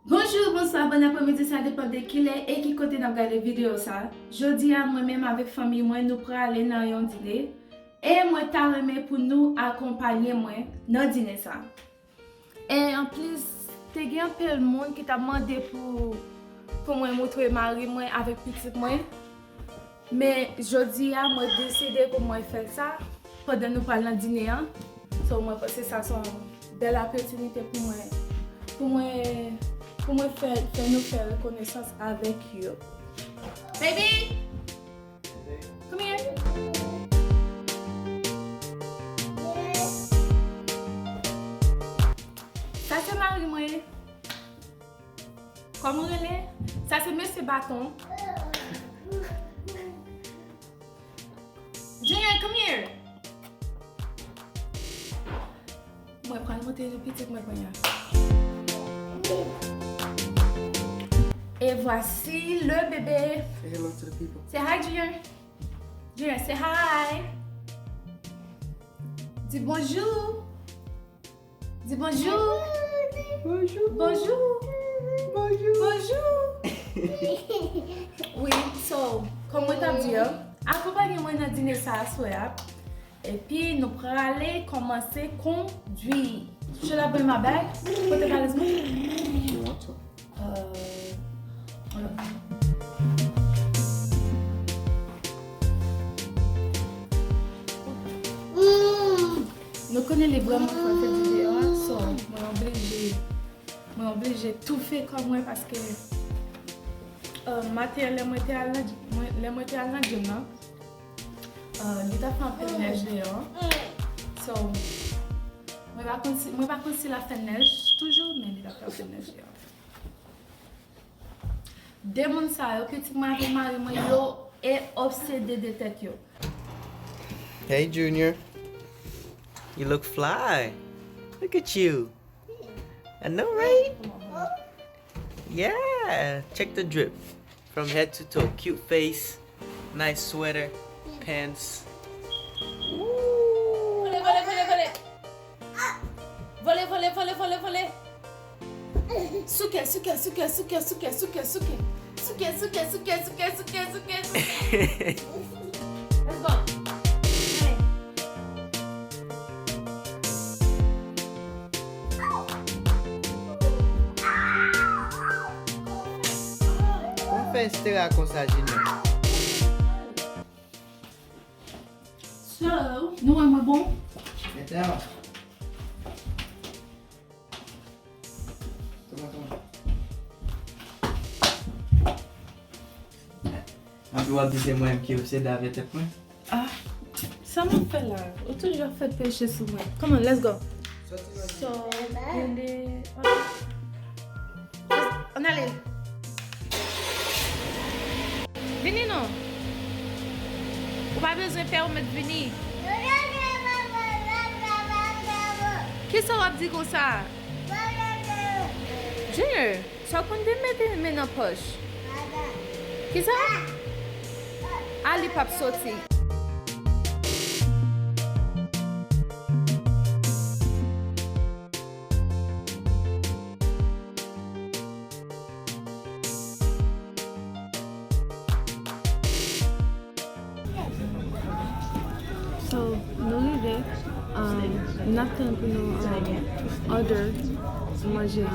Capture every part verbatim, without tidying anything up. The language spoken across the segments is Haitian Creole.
Bonjou, bonswa, bon apremidi, sa depann de kilè e ki kote n ap gade videyo sa. Jodi a, mwen menm avèk fanmi mwen, nou prale nan yon dine. E mwen ta renmen pou nou akonpaye mwen nan dine sa. E anplis, te gen anpil moun ki t ap mande pou, pou mwen montre mari mwen avèk pitit mwen. Men jodi a, mwen deside pou mwen fè sa pandan nou pral nan dine an. So, mwen panse sa se yon bèl opòtinite pou mwen, pou mwen, pou mwen fè, fè nou fè rekonesans avèk yo. Baby! Come here. Sa se mari mwen. Kòman w rele? Sa se mesye baton. Junior, come here. Mwen pral montre nou pitit mwen kounye a. Et voici le bébé. Say hello to the people. Say hi, Junior. Junior, say hi. Di bonjou. Di bonjou. Bonjou. Bonjou. Bonjou. Bonjou. Wi, so, kòm mwen t ap di a, akonpanye mwen nan dine sa aswè a. Epi nou prale kòmanse kondui. Should I bring my bag? Pote valiz mwen? You want to? Euh, hold on. Nou konnen li vrèman fò fè videyo a, so mwen oblije, mwen oblije toufe kò mwen paske, euh, maten an lè mwen te al nan, mwen, lè mwen te al nan gym nan, euh, li t ap fè anpil nèj deyò. So, mwen pa konn si, mwen pa konn si l ap fè nèj toujou, men li t ap fè anpil nèj deyò. De moun sa yo, pitit mwen avèk mari mwen, yo e obsede de tèt yo. Hey, Junior. You look fly. Look at you. I know, right? Yeah. Check the drip. From head to toe. Cute face. Nice sweater. Pants. Ooh. Vole, vole, vole, vole. Vole, vole, vole, vole, vole. Souke, souke, souke, souke, souke, souke, souke. Souke, souke, souke, souke, souke, souke, souke. Let's go. Allez. Kòman fè Estera konsa, Junior? So, nou wè mwen bon? Mete a. Kòman, kòman? Anpi w ap di se mwen menm ki obsede avèk tèt mwen? Ah, sa m ap fè la? Ou toujou ap fè peche sou mwen. Come on, let's go. Sòti, sòti. So, gade. Ann ale. Vini non. Ou pa bezwen pè w mèt vini. Kisa w ap di konsa? Junior, sa w konn te mete men nan pòch? Kisa? A, li p ap soti. So, nou rive, um, n ap tann pou nou, um, order manje a.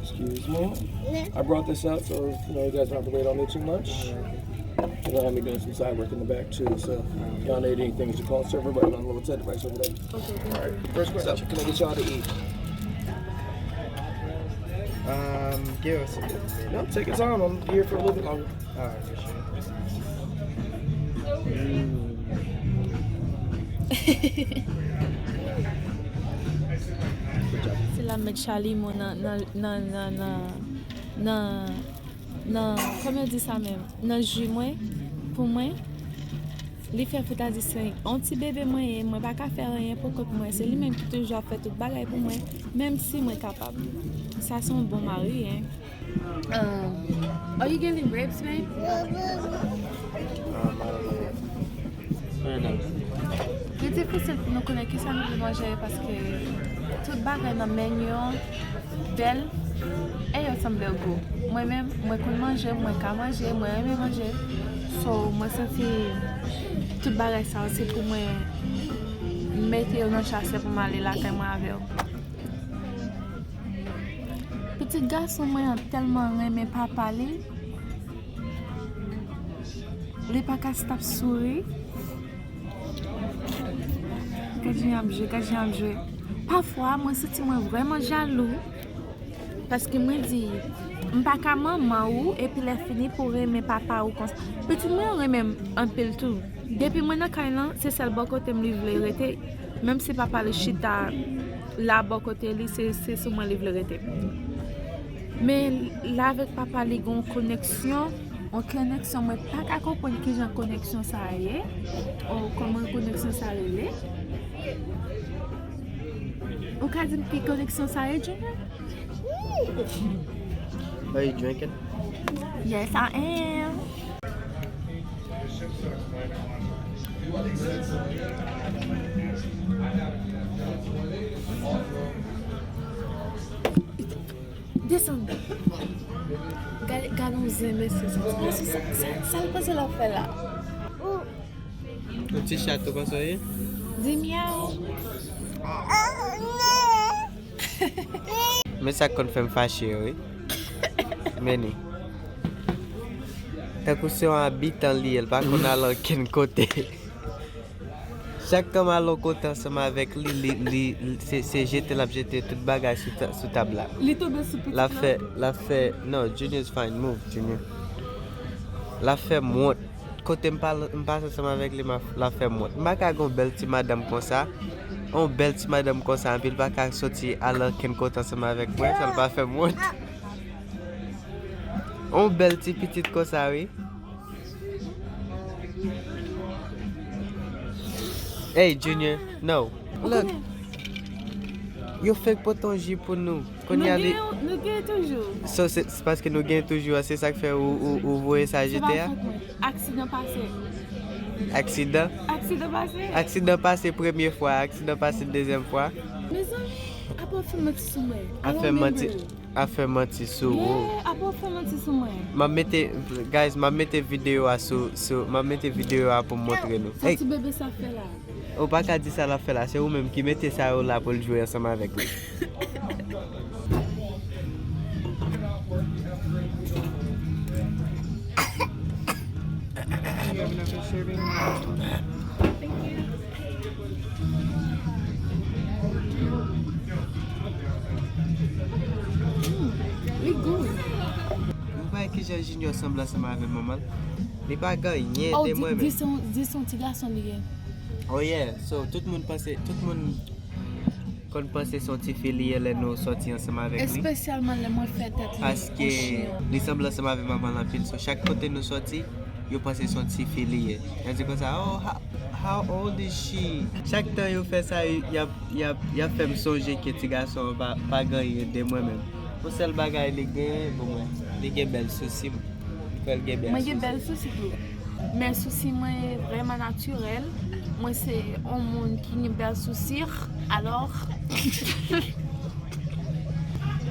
Excuse me. I brought this out so, you know, you guys don't have to wait on me too much. You're gonna have me doing some side work in the back too, so if y'all need anything, you call the server, but I'm a little tentative right over there. Okay, thank you. First question, can I get y'all to eat? Um, give us a little bit. No, take your time. I'm here for a little bit longer. Alright, for sure. Se la m met Charlie mwen nan, nan, nan, nan, nan, nan, nan, kòman yo di sa menm? Nan ji mwen, pou mwen. Li fè fouta di se yon ti bebe mwen ye, mwen pa ka fè anyen pou kont mwen. Se li menm ki toujou ap fè tout bagay pou mwen, menm si mwen kapab. Sa se yon bon mari, hein. Uh, are you getting ribs, babe? Li difisil pou nou konnen kisa nou vle manje paske Tout bagay nan menu an bèl e yo sanble gou. Mwen menm, mwen konn manje, mwen ka manje, mwen renmen manje. So, mwen santi tout bagay sa yo se pou mwen mete yo nan chase pou m ale lakay mwen avè yo. Pitit gason mwen an tèlman renmen papa li, li pa ka stop souri. Gad jan y ap jwe, gad jan y ap jwe. Pafwa, mwen santi mwen vrèman jalou. Paske mwen di, m pa ka manman ou, epi lè fini pou renmen papa ou konsa. Pitit mwen renmen m anpil tou. Depi mwen nan kay lan, se sèl bò kote m li vle rete. Menm si papa li chita la bò kote li, se, se sou mwen li vle rete. Men la avèk papa li gen yon koneksyon, yon koneksyon mwen pa ka konprann kijan koneksyon sa a ye, o kòman koneksyon sa a rele. Ou ka di m ki koneksyon sa a ye, Junior? Are you drinking? Yes, I am. Desann. Gade yon zen mesye sa. Sa l panse l ap fè la? Yon ti chat ou panse w ye? Di myaw. Men sa k konn fè m fache yo wi. Meni. Tankou se yon abitan li ye, l pa konn al ankenn kote. Chak tan m al yon kote ansanm avèk li, li, li, li se, se jete l ap jete tout bagay sou, ta- sou tab la. Li tonbe sou pitit L ap fè, l ap fè, non, Junior is fine, move, Junior. L ap fè m wont. Kote m pale, m pase ansanm avèk li, m ap- l ap fè m wont. M pa ka gen yon bèl ti madanm konsa. Yon bèl ti madanm konsa, anpi l pa ka soti al ankenn kote ansanm avèk mwen, san l pa fè m wont. Yon bèl ti pitit konsa, wi. Hey, Junior, no. Look. Yo fèk pote yon ji pou nou. Kounye a li. Nou gen toujou. So, se se paske nou gen toujou a, se sa k fè ou, ou, ou voye sa jete a? Aksidan pase. Aksidan? Aksidan pase. Aksidan pase premye fwa, aksidan pase dezyèm fwa. Mezanmi, apa w fè manti sou mwen? Afè manti. Afè manti sou ou. Yeah, apa w fè manti sou mwen? M ap mete, guys, m ap mete videyo a sou, sou, m ap mete videyo a pou m montre nou. Sa ti bebe sa fè la? Ou pa ka di sa l ap fè la, se ou menm ki mete sa yo la pou l jwe ansanm avèk li. Li gou. Ou pa wè kijan Junior sanble ansanm avè manman l? Li pa gen anyen de mwen menm. Di se yon, di se yon ti gason li ye. Oh yeah, so tout moun panse, tout moun konn panse se yon tifi li ye lè nou sòti ansanm avèk li. Espesyalman lè mwen fè tèt li an chyen. Paske li sanble ansanm avèk manman l anpil. So chak kote nou sòti, yo panse se yon tifi li ye. Yo di konsa, oh, how, how old is she? Chak tan yo fè sa, y ap, y ap, y ap fè m sonje ke ti gason an pa, pa gen anyen de mwen menm. Yon sèl bagay li genyen pou mwen, li gen bèl sousi. Mwen gen bèl sousi tou. Men sousi mwen vrèman natirèl. Mwen se yon moun ki gen bèl sousi. Alò.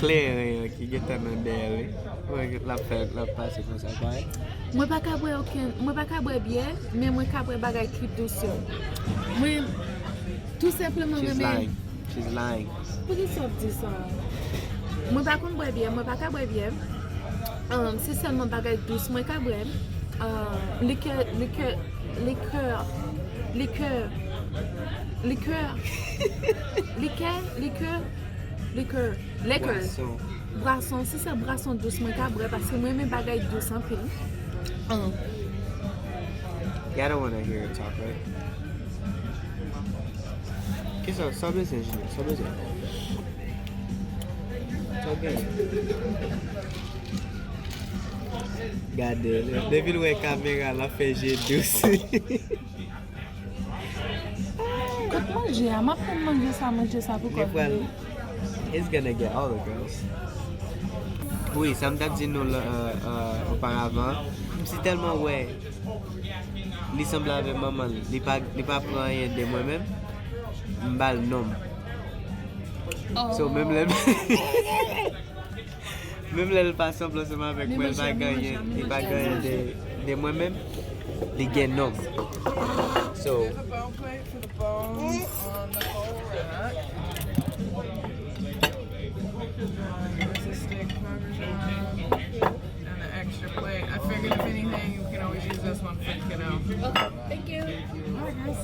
Kleren an ki gentan nan dèyè wi. Mwen l ap fè, l ap pase konsa, parèt. Mwen pa ka bwè okenn, mwen pa ka bwè byè, men mwen ka bwè bagay ki dous yo. Mwen tou senpleman renmen. She's lying. Poukisa w ap di sa? Mwen pa konn bwè byè, mwen pa ka bwè byè. Um, se sèlman bagay dous mwen ka bwè. Um, likè, likè, likè, likè, likè, likè, likè, likè, likè. Bwason. Bwason, se sèl bwason dous mwen ka bwè paske mwen renmen bagay dous anpil. Um. Y'all don't wanna hear her talk, right? Kisa, sa w bezwen, Junior? Sa w bezwen? Sa w genyen? Gade, depi l wè kamera, l ap fè je dous. Kot manje a? M ap pran manje sa, manje sa pou kò l. He's gonna get all the girls. Wi, sa m t ap di nou la, euh, euh, oparavan, m si tèlman wè li sanble avè manman l, li pa, li pa pran anyen de mwen menm, m ba l non m. So, menm lè, menm lè l pa sanble ansanm avèk mwen, l pa gen anyen, li pa gen anyen de, de mwen menm, li gen non m. So, There's a bone plate for the bone on the whole rack. There's a steak parmesan and an extra plate. I figured if anything, you can always use this one for kiddo. Okay, thank you. All right, guys.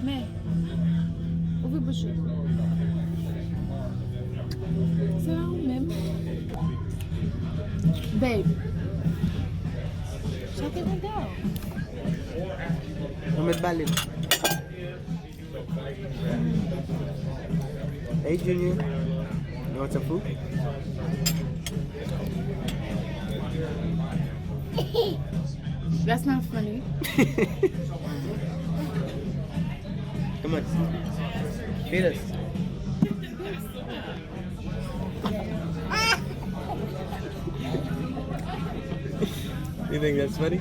Men, ouvri bouch ou. Se pa ou menm. Babe. Chante kontan. Ou mèt bale l. Hey, Junior. You want some food? That's not funny. Come on. Feed us. You think that's funny?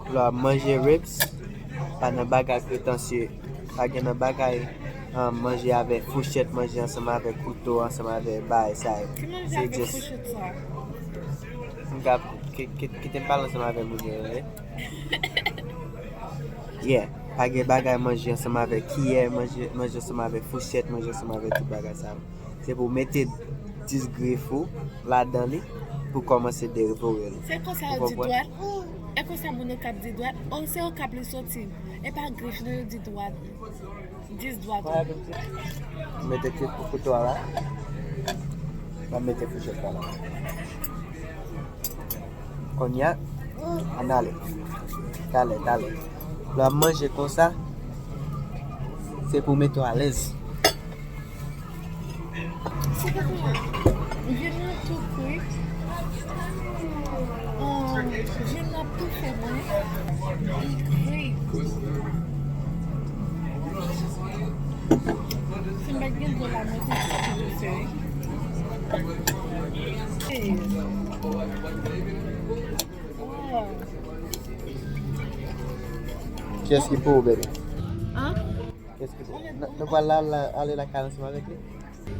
Lè w ap manje ribs, pa nan bagay pretansye. Pa gen nan bagay, um, manje avèk fouchèt, manje ansanm avèk kouto, ansanm avèk bagay sa yo. Ki manje avèk fouchèt sa? M ka, ki-, ki-, kite m pale ansanm avèk moun yo, wi. Yeah, pa gen bagay manje ansanm avèk kiyè, manje, manje ansanm avèk fouchèt, manje ansanm avèk tout bagay sa yo. Se pou w mete dis grif ou ladan li pou w kòmanse devore l. Se konsa yo di dwat? E konsa moun Okap di dwat? O, se Okap li soti. E pa grif non yo di dwat. Dis dwat. Mete kit pou kouto a la. M ap mete fouchèt la la. Kounye a, ann ale. Talè, talè. Lè w ap manje konsa, se pou w mete w alèz. Se pa konsa. Vyann nan tou kri. Um, vyann nan tou fè mwen. Li kri. Si m pa t gen dlo la, mwen te di ki douse, wi. Hey. Wow. Kiyès ki pou ou, baby? An? Kiyès ki pou ou? Nou, nou pral la, la, ale lakay ansanm avèk li?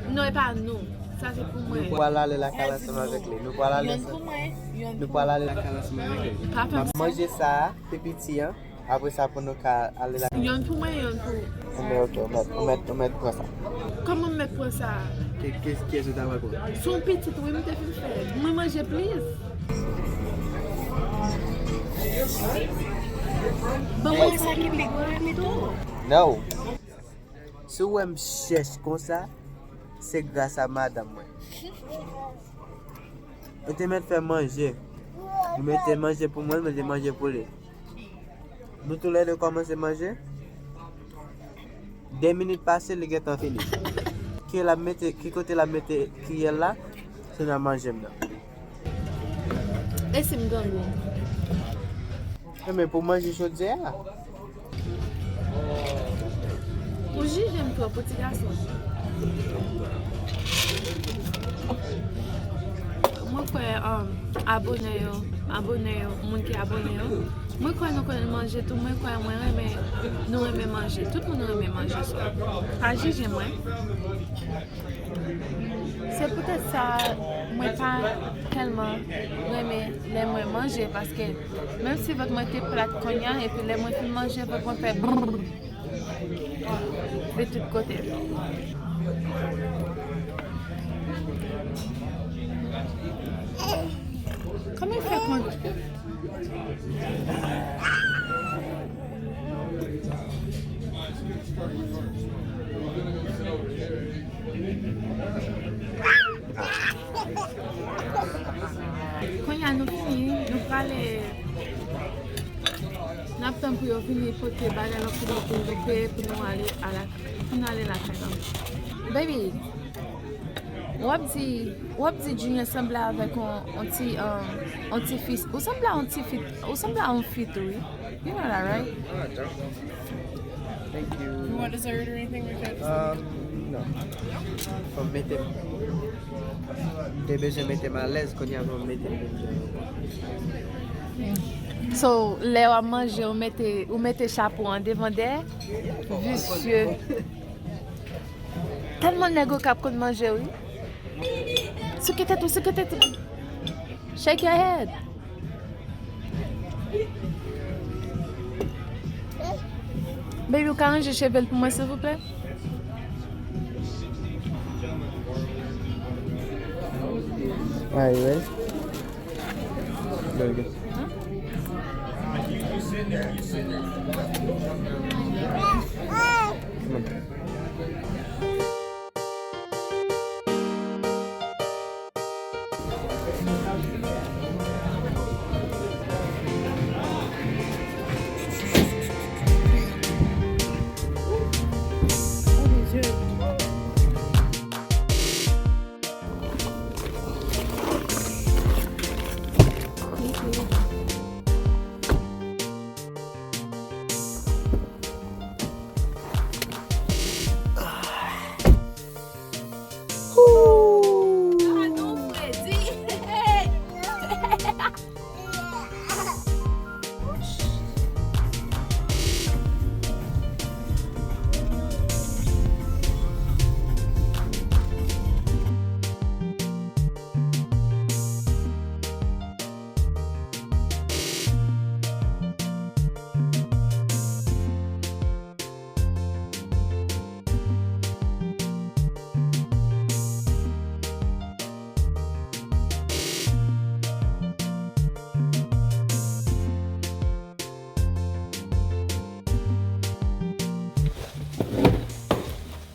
Non, e pa nou. Sa se pou mwen. Nou pral ale lakay ansanm avèk li. Nou pral ale ansanm. Yonn pou mwen, yonn pou mwen. Nou pral ale lakay ansanm avèk li. Pa fè m sa. M ap manje sa a, pi piti an. Apre sa, pou nou ka ale la. Yonn pou mwen, yonn pou ou. Enben, ok, ou mèt, ou mèt, ou mèt pran sa. Kòman m mèt pran sa? Ki, ki, kiyès ou ta pral pran? Se yon pitit, wi, m te fin fè. Mwen manje plis. Ban mwen sa ki pi gwo pito. No. Si w wè m chèch konsa, se gras a madanm mwen. Yo te mèt fè manje. Li mete manje pou mwen, mete manje pou li. Nou toulède kòmanse manje. De minit pase, li gentan fini. Ki l ap mete, ki kote l ap mete kiyè l la, se nan manje m nan. E si m grangou? Enben, pou manje chodyè a. Ou jije m twòp, ou ti gason. Mwen kwè, um, abone yo, abone yo, moun ki abone yo, mwen kwè nou konn manje tou, mwen kwè mwen renmen, nou renmen manje. Tout moun renmen manje, so pa jije mwen. Se poutèt sa, mwen pa tèlman renmen lè mwen manje, paske menm si vant mwen te plat kounye a, epi lè mwen fin manje, vant mwen fè brrr de tout kote. Kòman fè kont? Kounye a nou fini, nou prale, n ap tann pou yo vini pote bagay nan frigo pou nou peye pou nou ale a la, pou nou ale lakay la. Baby, w ap di, w ap di Junior sanble avèk on, on ti, um, on ti fi, ou sanble a on ti fi, ou sanble a on fi tou, wi. You know that, right? Ah, I don't. Thank you. You want dessert or anything with it? Um, no. Fò m mete m. M te bezwen mete m alèz, kounye a pou m mete m. So, lè w ap manje, ou mete, ou mete chapo an devan dèyè? Visye. Tèlman nèg Okap konn manje, wi. Souke tèt ou, souke tèt ou. Shake your head. Baby, ou ka ranje cheve l pou mwen, silvouplè? Are you ready? Very good. Come on.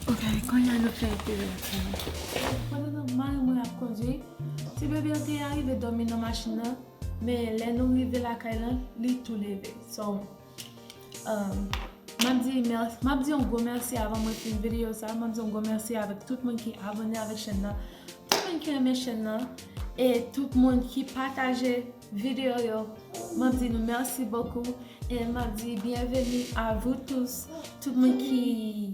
Ok, kounye a nou fè epi relaks nou. Pandan mari mwen ap kondwi, ti bebe an te arive dòmi nan machin nan, men lè nou rive lakay lan, li tou leve. So, um, m ap di mèsi, m ap di yon gwo mèsi avan mwen fin videyo sa, m ap di yon gwo mèsi avèk tout moun ki abòne avèk chèn nan, tout moun ki renmen chèn nan, e tout moun ki pataje videyo yo. M ap di nou mèsi bokou, e m ap di bienvenue à vous tous, tout moun ki,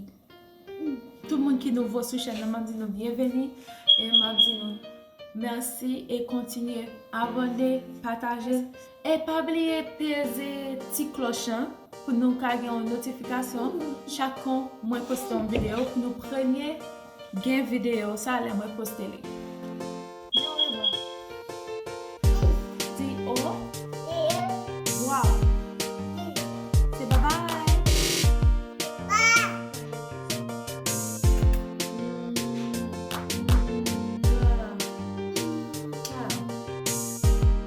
tout moun ki nouvo sou chèn nan, m ap di nou bienvenue, e m ap di nou mèsi, e kontinye abòne, pataje, e pa bliye peze ti klòch lan pou nou ka gen yon notifikasyon chak kon mwen poste yon videyo, pou nou premye gen videyo sa lè mwen poste li.